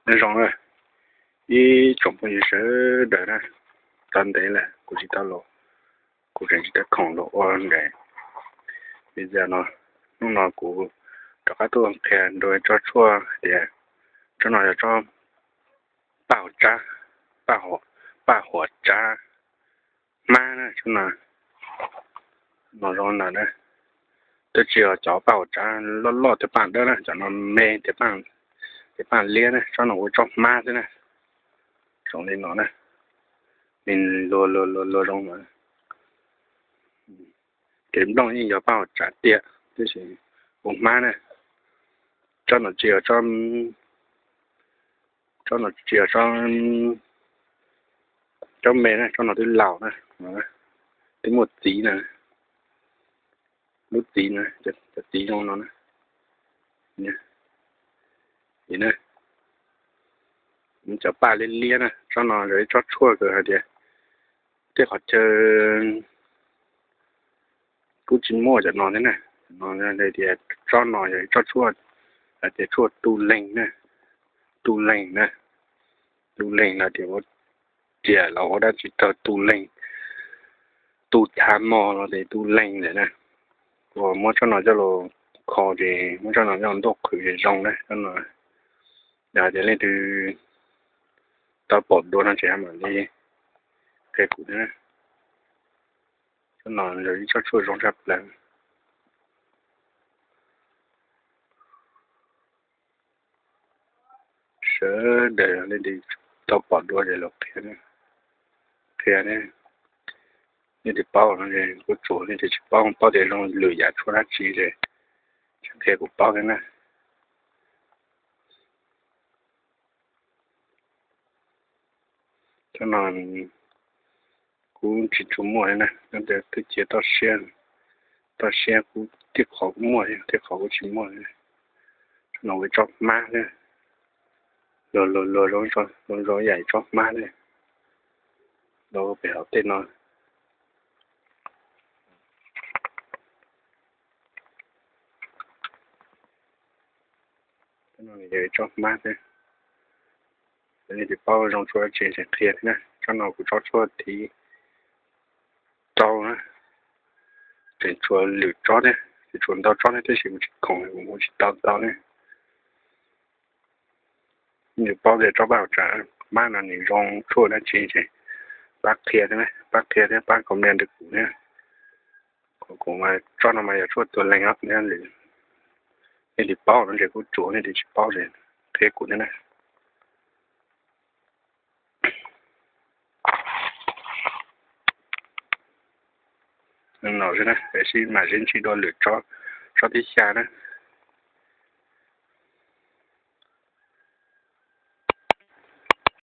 Nyob zoo na ib tsoom phooj ywg sawv daws na, tau ntev lawm kuv tsis tau los, kuv tseem tsis tau khoom los ua ntev. Vis no, hnub no kuv rov qab tuaj qhia dua tsob tshuaj tias tsob no yog tsob paj huam tsab, paj huam tsab hmab na, tsob no. No zoo na, twb tsis yog cov paj huam tsab loj loj tias paj dawb na, cov no me tias paj liab na, tsob no ua tsob hmab xwb na. Zoo li no na, nws luag luag luag luag zoo no. Kev nplooj yeej yog paj huam tsab tiag tiam sis ua hmab na. Tsob no tsis yog, tsob no tsis yog tsob me na, tsob no twb laus na, twb muaj txiv na, lub txiv na, cov txiv zoo no na. Cov paj liab liab na, tsob no yog ib tsob tshuaj kws hais tias tej qhov chaw kuj tsis muaj cov no thiab na. No tias tsob no yog ib tsob tshuaj hais tias tshuaj tu leeg na, tu leeg na, tu leeg los tias ua riam los ua dab tsi rau tu leeg, tu txha mos los tias tu leeg ntawm na. Uas muab tsob no coj los kho ces muab tsob no coj los ntuj qhwv ces zoo na tsob no. Yog hais tias leej twg tau pom dua no ces mam li qhia kuv thiab. Tsob no yog ib tsob tshuaj zoo tshaj plaws. Sawv daws leej twg tau pom dua ces los qhia, qhia, leej twg paub no kuj tsuas, leej twg tsis paub, paub tias zoo lwm yam tshuaj dab tsi ces qhia kuv paub thiab na. Tsob no kuv tsis tshua muaj li na, nyob twb cia toj siab, toj siab kuv tej qhov kuv muaj, tej qhov kuv tsis muaj. Tsob no ua tsob hmab thiab, luag luag luag zoo zoo yam tsob hmab thiab, los pem hauv tej no. Tsob no yog tsob hmab thiab, leej twg paub zoo tshuaj dab tsi ces qhia thiab na. Tsob no kuv tsob tshuaj thib rau na, tseem tshuav lwm tsob thiab, tseem tshuav ntau tsob thiab tab sis kuv tsis khoom kuv ua tsis tau tau thiab. Leej twg paub tias tsob paj huam tsab hmab no nws zoo tshuaj dab tsi ces pab qhia thiab na, pab qhia thiab pab comment rau kuv thiab. Kuv, tsob no mas yog tshuaj tu leeg os, leej twg paub no ces kuj tsuas, leej twg tsis paub ces qhia kuv thiab na. No xwb na, mam sib ntsib dua lwm tsob, tsob thib xya na.